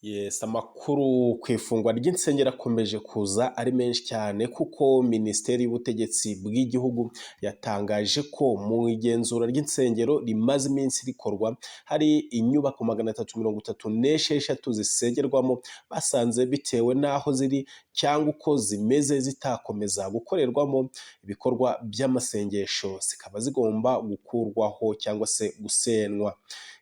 Yes, amakuru ku ifungwa ry'insengero akomeje kuza ari menshi cyane, kuko Minisiteri y'Ubutegetsi bw'Igihugu yatangaje ko mu igenzura ry'insengero rimaze iminsi rikorwa, hari inyubako 336 zisengerwamo basanze bitewe n'aho ziri cyangwa uko zimeze zitakomeza gukorerwamo ibikorwa by'amasengesho, zikaba zigomba gukurwaho cyangwa se gusenwa.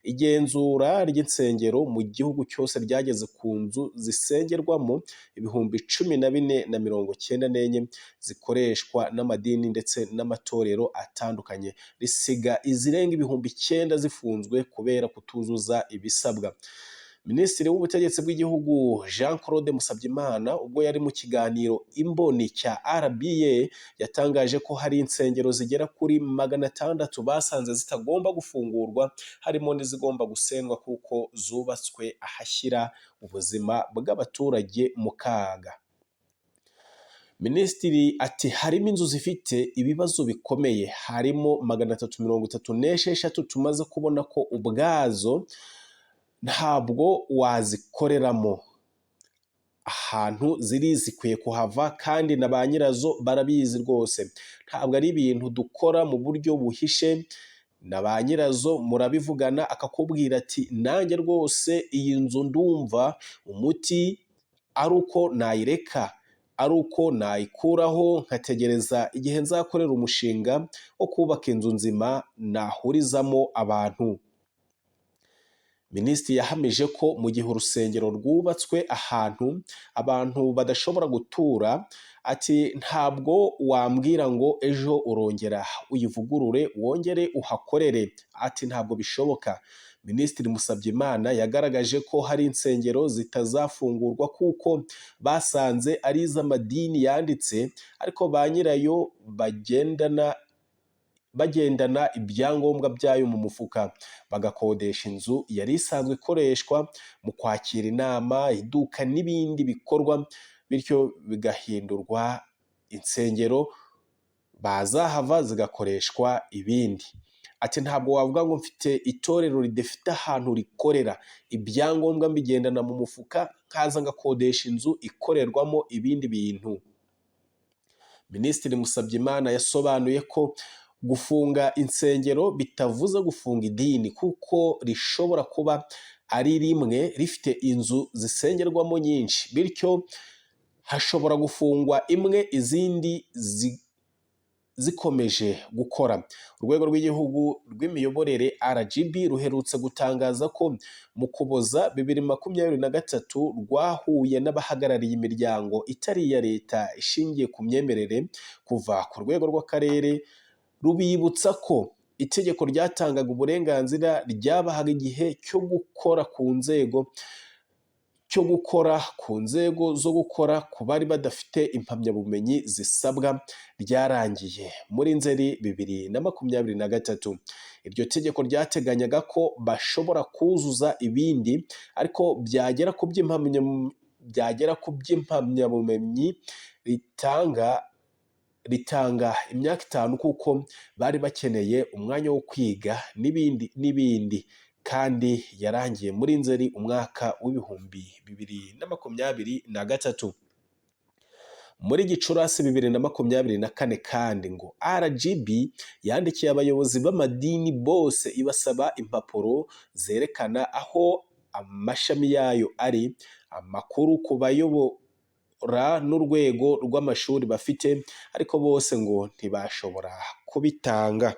Igenzura ry'insengero mu gihugu cyose ryageze ku nzu zisengerwamo 14,094 zikoreshwa n'amadini ndetse n'amatorero atandukanye, risiga izirenga 9000 zifunzwe kubera kutuzuza ibisabwa. Minisitiri w'Ubutegetsi bw'Igihugu Jean Claude Musabyimana, ubwo yari mu kiganiro Imboni cya RBA, yatangaje ko hari insengero zigera kuri 600 basanze zitagomba gufungurwa, harimo n'izigomba gusenwa kuko zubatswe ahashyira ubuzima bw'abaturage mu kaga. Minisitiri ati: "Harimo inzu zifite ibibazo bikomeye, harimo 336 tumaze kubona ko ubwazo ntabwo wazikoreramo. Ahantu ziri zikwiye kuhava kandi na ba nyirazo barabizi rwose. Ntabwo ari ibintu dukora mu buryo buhishe, na ba nyirazo murabivugana, akakubwira ati nanjye rwose iyi nzu ndumva umuti ari uko nayireka, ari uko nayikuraho, nkategereza igihe nzakorera umushinga wo kubaka inzu nzima nahurizamo abantu." Minisitiri yahamije ko mu gihe urusengero rwubatswe ahantu abantu badashobora gutura, ati: "Ntabwo wambwira ngo ejo urongera uyivugurure wongere uhakorere," ati: "Ntabwo bishoboka." Minisitiri Musabyimana yagaragaje ko hari insengero zitazafungurwa kuko basanze ari iz'amadini yanditse, ariko ba nyirayo bagendana ibyangombwa byayo mu mufuka, bagakodesha inzu yari isanzwe ikoreshwa mu kwakira inama, iduka n'ibindi bikorwa, bityo bigahindurwa insengero, bazahava zigakoreshwa ibindi. Ati: "Ntabwo wavuga ngo mfite itorero ridafite ahantu rikorera, ibyangombwa mbigendana mu mufuka, nkaza ngakodesha inzu ikorerwamo ibindi bintu." Minisitiri Musabyimana yasobanuye ko gufunga insengero bitavuze gufunga idini, kuko rishobora kuba ari rimwe rifite inzu zisengerwamo nyinshi, bityo hashobora gufungwa imwe izindi zikomeje gukora. Urwego rw'Igihugu rw'Imiyoborere RGB ruherutse gutangaza ko mu Kuboza 2023 rwahuye n'abahagarariye imiryango itari iya leta ishingiye ku myemerere kuva ku rwego rw'akarere, rubibutsa ko itegeko ryatangaga uburenganzira ryabahaga igihe cyo gukora ku nzego zo gukora ku bari badafite impamyabumenyi zisabwa ryarangiye muri Nzeri 2023. Iryo tegeko ryateganyaga ko bashobora kuzuza ibindi, ariko byagera ku by'impamyabumenyi ritanga imyaka 5, kuko bari bakeneye umwanya wo kwiga n'ibindi n'ibindi, kandi yarangiye muri Nzeri umwaka w'2023. Muri Gicurasi 2024 kandi ngo RGB yandikiye abayobozi b'amadini bose ibasaba impapuro zerekana aho amashami yayo ari, amakuru ku bayobora n'urwego rw'amashuri bafite, ariko bose ngo ntibashobora kubitanga.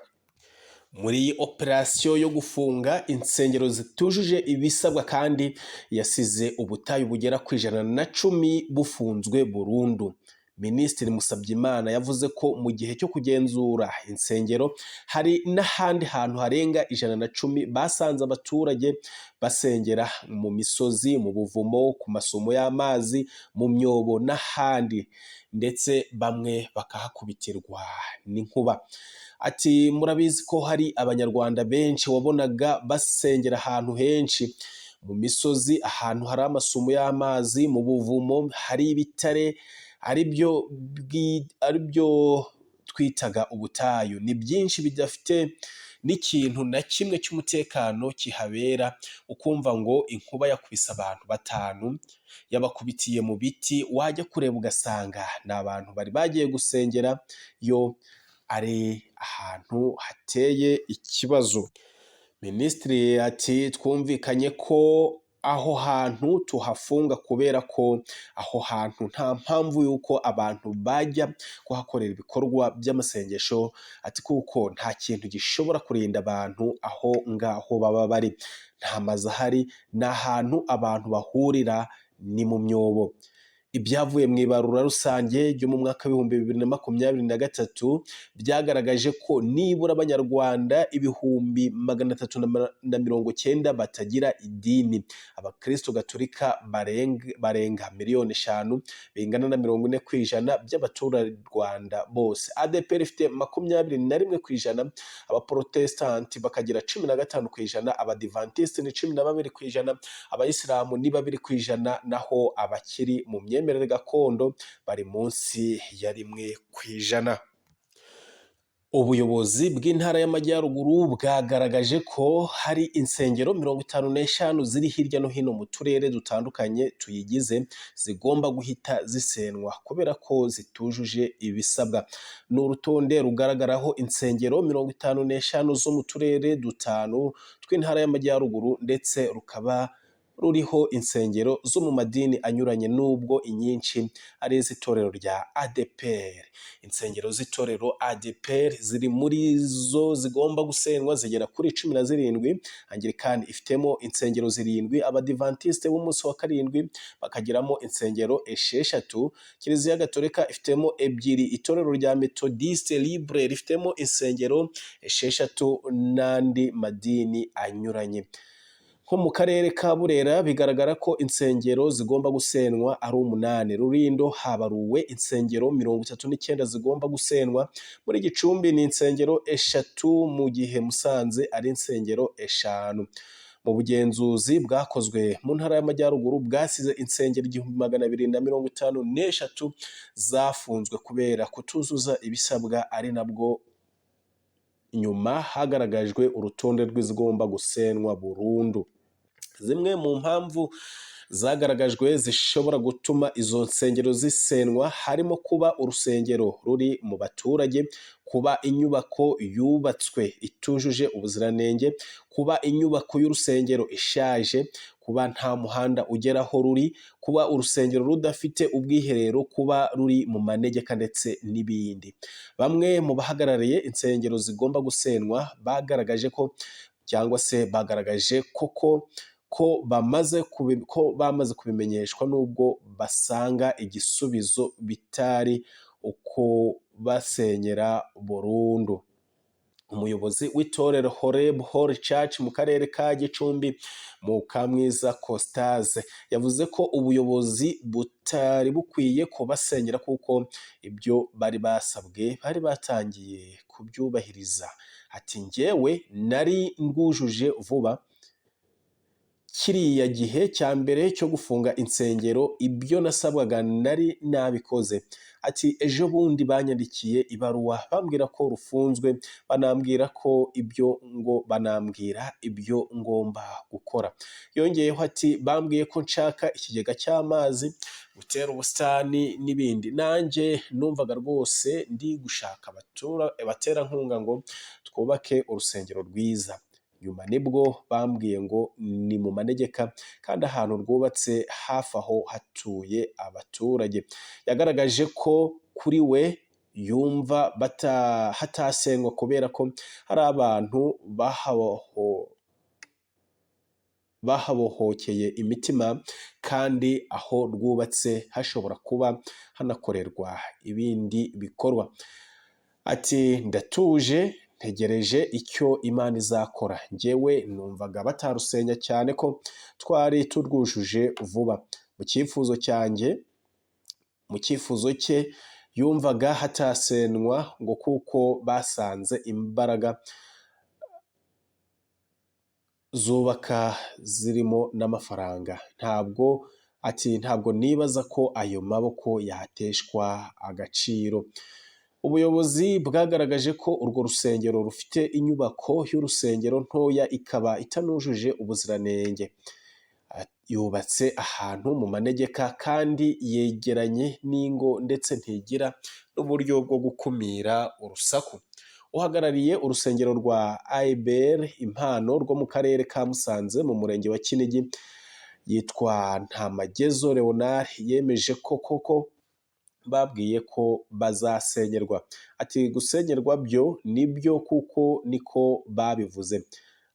Muri iyi operasiyo yo gufunga insengero zitujuje ibisabwa kandi yasize ubutayu bugera ku 110 bufunzwe burundu. Minisitiri Musabyimana yavuze ko mu gihe cyo kugenzura insengero hari n'ahandi hantu harenga 110 basanze abaturage basengera mu misozi, mu buvumo, ku masumo y'amazi, mu myobo n'ahandi, ndetse bamwe bakahakubitirwa n'inkuba. Ati: "Murabizi ko hari Abanyarwanda benshi wabonaga basengera ahantu henshi, mu misozi, ahantu hari amasumo y'amazi, mu buvumo, hari ibitare, aribyo twitaga ubutayu. Ni byinshi bidafite n'ikintu na kimwe cy'umutekano kihabera, ukumva ngo inkuba yakubise abantu batanu, yabakubitiye mu biti, wajya kureba ugasanga ni abantu bari bagiye gusengera yo, ari ahantu hateye ikibazo. Minisitiri ati: "Twumvikanye ko aho hantu tuhafunga kubera ko aho hantu nta mpamvu y'uko abantu bajya kuhakorera ibikorwa by'amasengesho", ati kuko nta kintu gishobora kurinda abantu aho ngaho baba bari, nta mazu ahari, ni ahantu abantu bahurira, ni mu myobo. Ibyavuye mu ibarura rusange ryo mu mwaka w'2023 byagaragaje ko nibura Abanyarwanda 390,000 batagira idini. Abakristo gatolika barenga miliyoni 5, bingana na 40% by'abaturarwanda bose. ADEPR ifite 21%, Abaporotesitanti bakagira 15%, Abadivantisiti ni 12%, Abayisilamu ni 2%, naho abakiri mu myemerere gakondo bari munsi ya 1%. Ubuyobozi bw'Intara y'Amajyaruguru bwagaragaje ko hari insengero 55 ziri hirya no hino mu turere dutandukanye tuyigize zigomba guhita zisenwa kubera ko zitujuje ibisabwa. Ni urutonde rugaragaraho insengero 55 zo mu turere dutanu tw'Intara y'Amajyaruguru, ndetse rukaba ruriho insengero zo mu madini anyuranye, nubwo inyinshi ari iz'itorero rya ADEPR. Insengero z'itorero ADEPR ziri muri zo zigomba gusenywa zigera kuri 17. Anglikani ifitemo insengero zirindwi, Abadivantisite b'umunsi wa karindwi bakagiramo insengero esheshatu, Kiliziya Gatolika ifitemo ebyiri, itorero rya Methodiste Libre rifitemo insengero esheshatu n'andi madini anyuranye. Nko mu karere ka Burera bigaragara ko insengero zigomba gusenwa ari umunani. Rulindo habaruwe insengero 39 zigomba gusenwa, muri Gicumbi ni insengero eshatu, mu gihe Musanze ari insengero eshanu. Mu bugenzuzi bwakozwe mu Ntara y'Amajyaruguru bwasize insengero 1253 zafunzwe kubera kutuzuza ibisabwa, ari nabwo nyuma hagaragajwe urutonde rw'izigomba gusenwa burundu. Zimwe mu mpamvu zagaragajwe zishobora gutuma izo nsengero zisenwa harimo kuba urusengero ruri mu baturage, kuba inyubako yubatswe itujuje ubuziranenge, kuba inyubako y'urusengero ishaje, kuba nta muhanda ugera aho ruri, kuba urusengero rudafite ubwiherero, kuba ruri mu manegeka ndetse n'ibindi. Bamwe mu bahagarariye insengero zigomba gusenwa bagaragaje ko cyangwa se bagaragaje koko ko bamaze kubimenyeshwa, nubwo basanga igisubizo bitari ukubasenyera burundu. Umuyobozi w'itorero Horeb Holy Church mu karere ka Gicumbi, Mukamwiza Costase, yavuze ko ubuyobozi butari bukwiye kubasenyera kuko ibyo bari basabwe bari batangiye kubyubahiriza. Ati: "Njyewe nari ndwujuje vuba kiriya gihe cya mbere cyo gufunga insengero, ibyo nasabwaga nari nabikoze." Ati: "Ejo bundi banyandikiye ibaruwa bambwira ko rufunzwe, banambwira ibyo ngomba gukora." Yongeyeho ati: "Bambwiye ko nshaka ikigega cy'amazi, gutera ubusitani n'ibindi. Nanjye numvaga rwose ndi gushaka abaterankunga ngo twubake urusengero rwiza. Nyuma nibwo bambwiye ngo ni mu manegeka kandi ahantu rwubatse hafi aho hatuye abaturage." Yagaragaje ko kuri we yumva hatasengwa kubera ko hari abantu bahabohokeye imitima, kandi aho rwubatse hashobora kuba hanakorerwa ibindi bikorwa. Ati: "Ndatuje, ntegereje icyo Imana izakora. Njyewe numvaga batarusenya cyane ko twari turwujuje vuba. Mu cyifuzo cyanjye", mu cyifuzo cye yumvaga hatasenwa ngo kuko basanze imbaraga zubaka zirimo n'amafaranga. Ntabwo, ati: "Ntabwo nibaza ko ayo maboko yateshwa agaciro." Ubuyobozi bwagaragaje ko urwo rusengero rufite inyubako y'urusengero ntoya, ikaba itanujuje ubuziranenge. Yubatse ahantu mu manegeka kandi yegeranye n'ingo, ndetse ntigira n'uburyo bwo gukumira urusaku. Uhagarariye urusengero rwa AEBR Impano rwo mu karere ka Musanze, mu murenge wa Kinigi, yitwa Ntamagezo Leonard, yemeje ko koko babwiye ko bazasenyerwa. Ati: "Gusenyerwa byo nibyo, kuko niko babivuze."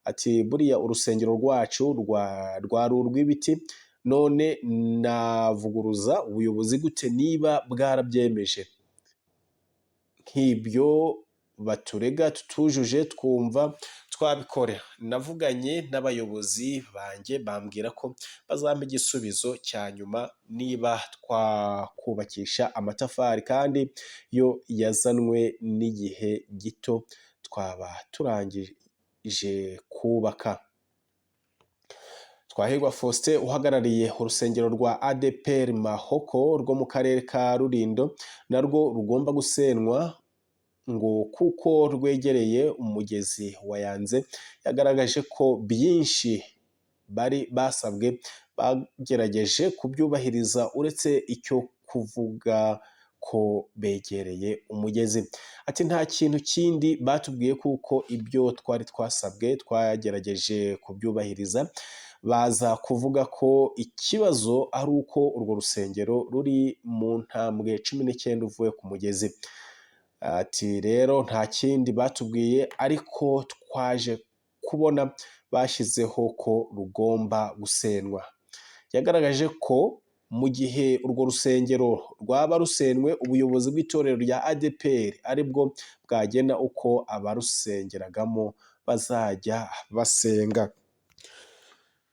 Ati: "Buriya urusengero rwacu rwari urw'ibiti, none navuguruza ubuyobozi gute niba bwarabyemeje? Nk'ibyo baturega tutujuje, twumva twabikora. Navuganye n'abayobozi banjye, bambwira ko bazampa igisubizo cya nyuma niba twakubakisha amatafari, kandi yo yazanwe n'igihe gito twaba turangije kubaka." Twahirwa Faustin, uhagarariye urusengero rwa ADEPR Mahoko rwo mu karere ka Rulindo, narwo rugomba gusenwa ngo kuko rwegereye umugezi wa Yanze, yagaragaje ko byinshi bari basabwe bagerageje kubyubahiriza, uretse icyo kuvuga ko begereye umugezi. Ati: "Nta kintu kindi batubwiye, kuko ibyo twari twasabwe twagerageje kubyubahiriza. Baza kuvuga ko ikibazo ari uko urwo rusengero ruri mu ntambwe 19 uvuye ku mugezi." Ati: "Rero nta kindi batubwiye, ariko twaje kubona bashyizeho ko rugomba gusenwa." Yagaragaje ko mu gihe urwo rusengero rwaba rusenwe, ubuyobozi bw'itorero rya ADEPR aribwo bwagena uko abarusengeragamo bazajya basenga.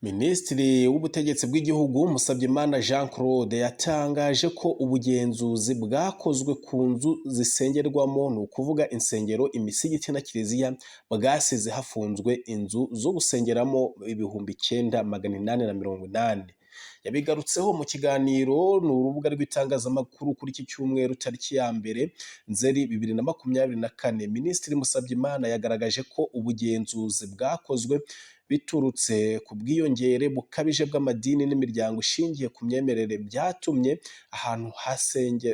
Minisitiri w'Ubutegetsi bw'Igihugu, Musabyimana Jean Claude, yatangaje ko ubugenzuzi bwakozwe ku nzu zisengerwamo, ni ukuvuga insengero, imisigiti na kiliziya, bwasize hafunzwe inzu zo gusengeramo 9880. Yabigarutseho mu kiganiro ni urubuga rw'itangazamakuru kuri iki cyumweru, tariki ya 1 Nzeri 2024. Minisitiri Musabyimana yagaragaje ko ubugenzuzi bwakozwe biturutse ku bwiyongere bukabije bw'amadini n'imiryango ishingiye ku myemerere, byatumye ahantu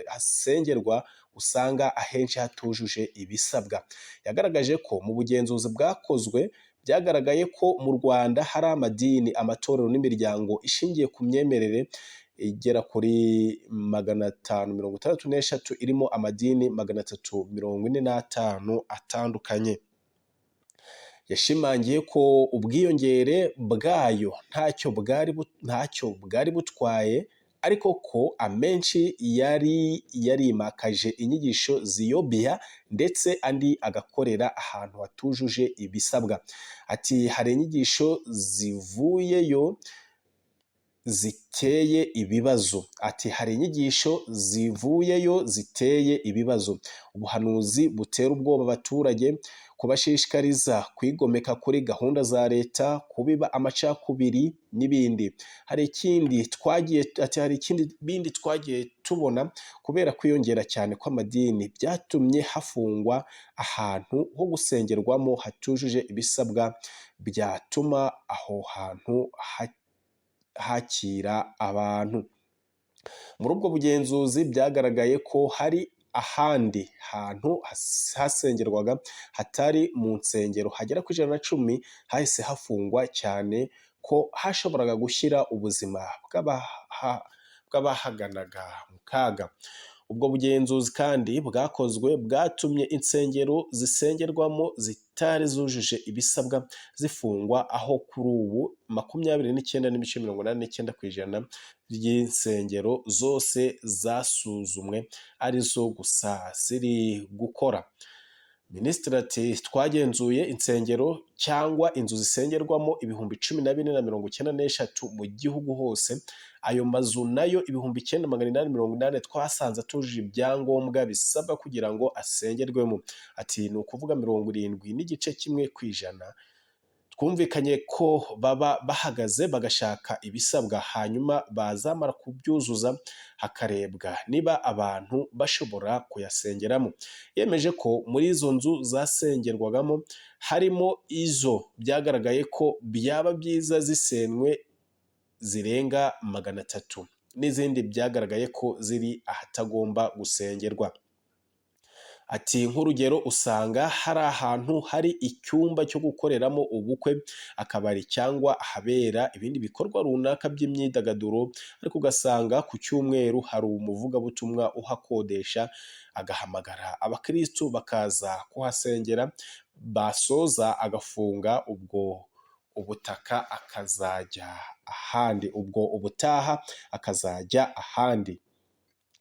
hasengerwa usanga ahenshi hatujuje ibisabwa. Yagaragaje ko mu bugenzuzi bwakozwe byagaragaye ko mu Rwanda hari amadini, amatorero n'imiryango ishingiye ku myemerere igera kuri 563, irimo amadini 345 atandukanye. Yashimangiye ko ubwiyongere bwayo ntacyo bwari butwaye, ariko ko amenshi yari yarimakaje inyigisho ziyobya, ndetse andi agakorera ahantu hatujuje ibisabwa. Ati: "Hari inyigisho zivuyeyo ziteye ibibazo." Ati: "Hari inyigisho zivuyeyo ziteye ibibazo: ubuhanuzi butera ubwoba abaturage, kubashishikariza kwigomeka kuri gahunda za leta, kubiba amacakubiri n'ibindi." Hari ikindi twagiye, ati: "Hari ikindi bindi twagiye tubona: kubera kwiyongera cyane kw'amadini, byatumye hafungwa ahantu ho gusengerwamo hatujuje ibisabwa byatuma aho hantu hakira abantu." Muri ubwo bugenzuzi byagaragaye ko hari ahandi hantu hasengerwaga hatari mu nsengero hagera ku 110 hahise hafungwa, cyane ko hashoboraga gushyira ubuzima bw'abahaganaga mu kaga. Ubwo bugenzuzi kandi bwakozwe bwatumye insengero zisengerwamo zitari zujuje ibisabwa zifungwa, aho kuri ubu 29.89% by'insengero zose zasuzumwe arizo gusa ziri gukora. Minisitiri ati: "Twagenzuye insengero cyangwa inzu zisengerwamo 14,093 mu gihugu hose. Ayo mazu nayo 9880 twasanze atujuje ibyangombwa bisabwa kugira ngo asengerwemo." Ati: "Ni ukuvuga 70.1%." Twumvikanye ko baba bahagaze bagashaka ibisabwa, hanyuma bazamara kubyuzuza hakarebwa niba abantu bashobora kuyasengeramo. Yemeje ko muri izo nzu zasengerwagamo harimo izo byagaragaye ko byaba byiza zisenwe zirenga 300, n'izindi byagaragaye ko ziri ahatagomba gusengerwa. Ati: "Nk'urugero usanga hari ahantu hari icyumba cyo gukoreramo ubukwe, akabari cyangwa ahabera ibindi bikorwa runaka by'imyidagaduro, ariko ugasanga ku cyumweru hari umuvugabutumwa uhakodesha, agahamagara abakirisitu bakaza kuhasengera, basoza agafunga, ubwo ubutaka akazajya ahandi, ubwo ubutaha akazajya ahandi."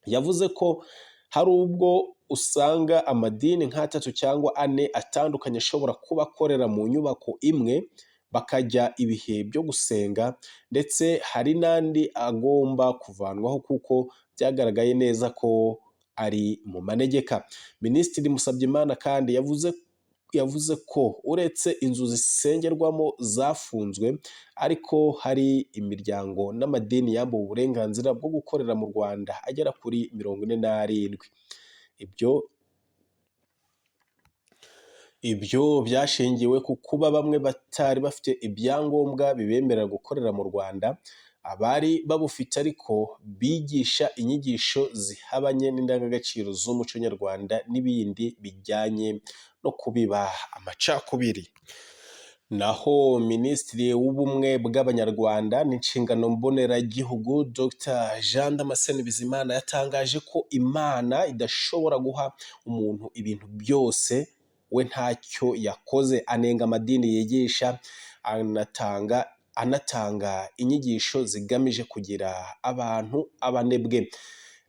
Yavuze ko hari ubwo usanga amadini nk'atatu cyangwa ane atandukanye ashobora kuba akorera mu nyubako imwe, bakajya ibihe byo gusenga, ndetse hari n'andi agomba kuvanwaho kuko byagaragaye neza ko ari mu manegeka. Minisitiri Musabyimana kandi yavuze ko uretse inzu zisengerwamo zafunzwe, ariko hari imiryango n'amadini yambuwe uburenganzira bwo gukorera mu Rwanda agera kuri 47. Ibyo byashingiwe ku kuba bamwe batari bafite ibyangombwa bibemerera gukorera mu Rwanda, abari babufite ariko bigisha inyigisho zihabanye n'indangagaciro z'umuco nyarwanda n'ibindi bijyanye no kubiba amacakubiri. Naho Minisitiri w'Ubumwe bw'Abanyarwanda n'Inshingano Mboneragihugu, Dr Jean Damascene Bizimana, yatangaje ko Imana idashobora guha umuntu ibintu byose we ntacyo yakoze, anenga amadini yigisha anatanga inyigisho zigamije kugira abantu abanebwe.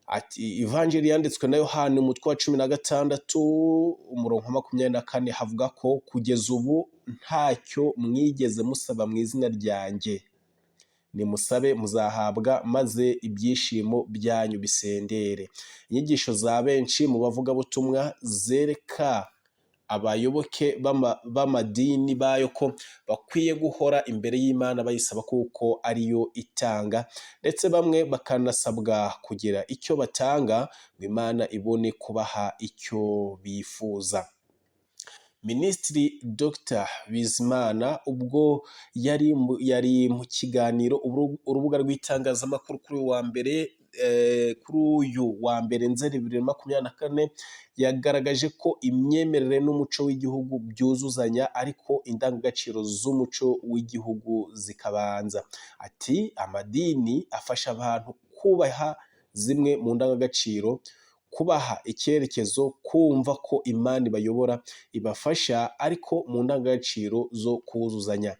Ati: "Ivanjiri yanditswe na Yohani, umutwe wa 16, umurongo wa 24, havuga ko kugeza ubu ntacyo mwigeze musaba mu izina ryanjye. Nimusabe muzahabwa, maze ibyishimo byanyu bisendere." Inyigisho za benshi mu bavugabutumwa zereka abayoboke b'amadini bayo ko bakwiye guhora imbere y'Imana bayisaba kuko ariyo itanga, ndetse bamwe bakanasabwa kugira icyo batanga ngo Imana ibone kubaha icyo bifuza. Minisitiri Dr Bizimana ubwo yari mu kiganiro Urubuga rw'Itangazamakuru kuri uyu wa mbere, kuri uyu wa mbere Nzeri 2024, yagaragaje ko imyemerere n'umuco w'igihugu byuzuzanya, ariko indangagaciro z'umuco w'igihugu zikabanza. Ati: "Amadini afasha abantu kubaha zimwe mu ndangagaciro, kubaha icyerekezo, kumva ko Imana ibayobora, ibafasha, ariko mu ndangagaciro zo kuzuzanya.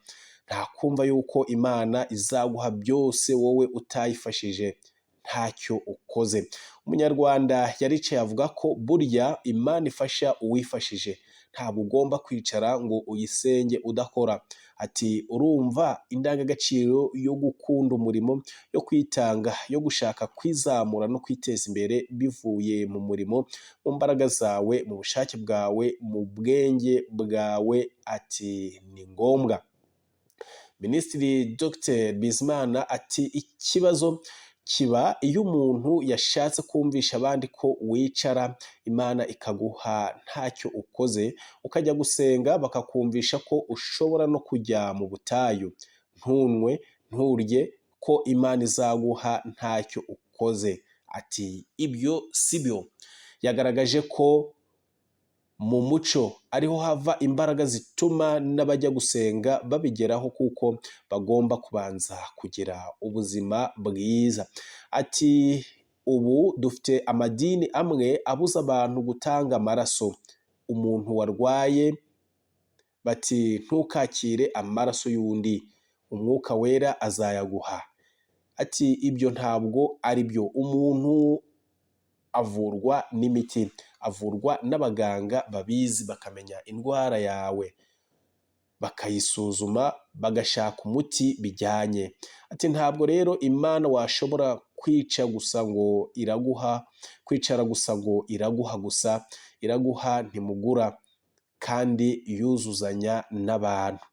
Nta kumva yuko Imana izaguha byose wowe utayifashije, ntacyo ukoze. Umunyarwanda yaricaye avuga ko burya Imana ifasha uwifashije, ntabwo ugomba kwicara ngo uyisenge udakora." Ati: "Urumva indangagaciro yo gukunda umurimo, yo kwitanga, yo gushaka kwizamura no kwiteza imbere bivuye mu murimo, mu mbaraga zawe, mu bushake bwawe, mu bwenge bwawe." Ati: "Ni ngombwa." Minisitiri Dr Bizimana ati: "Ikibazo kiba iyo umuntu yashatse kumvisha abandi ko wicara Imana ikaguha ntacyo ukoze, ukajya gusenga bakakumvisha ko ushobora no kujya mu butayu ntunwe, nturye, ko Imana izaguha ntacyo ukoze." Ati: "Ibyo si byo." Yagaragaje ko mu muco ariho hava imbaraga zituma n'abajya gusenga babigeraho, kuko bagomba kubanza kugira ubuzima bwiza. Ati: "Ubu dufite amadini amwe abuza abantu gutanga amaraso. Umuntu warwaye bati: 'Ntukakire amaraso y'undi, Umwuka Wera azayaguha.'" Ati: "Ibyo ntabwo ari byo. Umuntu avurwa n'imiti, avurwa n'abaganga babizi, bakamenya indwara yawe, bakayisuzuma, bagashaka umuti bijyanye." Ati: "Ntabwo rero Imana washobora kwica gusa ngo iraguha, kwicara gusa ngo iraguha gusa. Iraguha, ntimugura, kandi yuzuzanya n'abantu."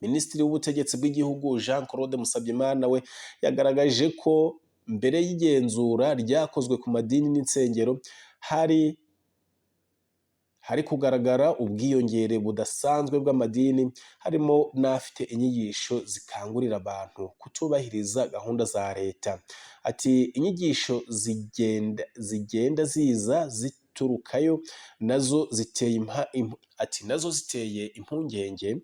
Minisitiri w'Ubutegetsi bw'Igihugu Jean Claude Musabyimana we yagaragaje ko mbere y'igenzura ryakozwe ku madini n'insengero hari kugaragara ubwiyongere budasanzwe bw'amadini, harimo n'afite inyigisho zikangurira abantu kutubahiriza gahunda za leta. Ati inyigisho zigenda ziza ziturukayo nazo ziteye ati nazo ziteye impungenge,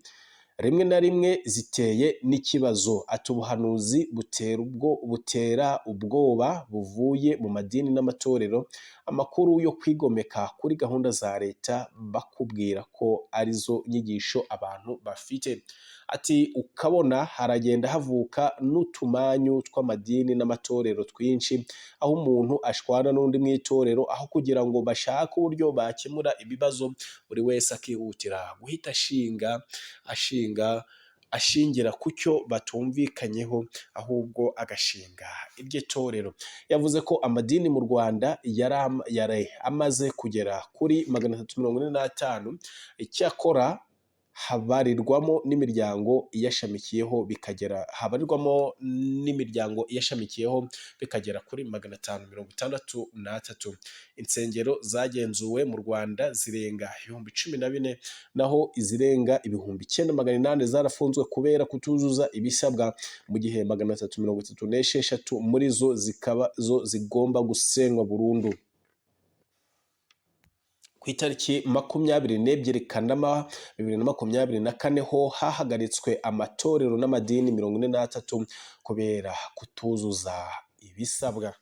rimwe na rimwe ziteye n'ikibazo. Ati ubuhanuzi butera ubwoba buvuye mu madini n'amatorero, amakuru yo kwigomeka kuri gahunda za leta bakubwira ko arizo nyigisho abantu bafite. Ati ukabona haragenda havuka n'utumanyu tw'amadini n'amatorero twinshi, aho umuntu ashwana n'undi mu itorero, aho kugira ngo bashake uburyo bakemura ibibazo, buri wese akihutira guhita ashingira ku cyo batumvikanyeho, ahubwo agashinga iryo torero. Yavuze ko amadini mu Rwanda yari amaze kugera kuri 345, icyakora habarirwamo n'imiryango iyashamikiyeho bikagera kuri 563. Insengero zagenzuwe mu Rwanda zirenga 14,000, naho izirenga 9,800 zarafunzwe kubera kutuzuza ibisabwa, mu gihe 336 muri zo zikaba zo zigomba gusenywa burundu. Ku itariki 22 Kanama 2024 ho hahagaritswe amatorero n'amadini 43 kubera kutuzuza ibisabwa.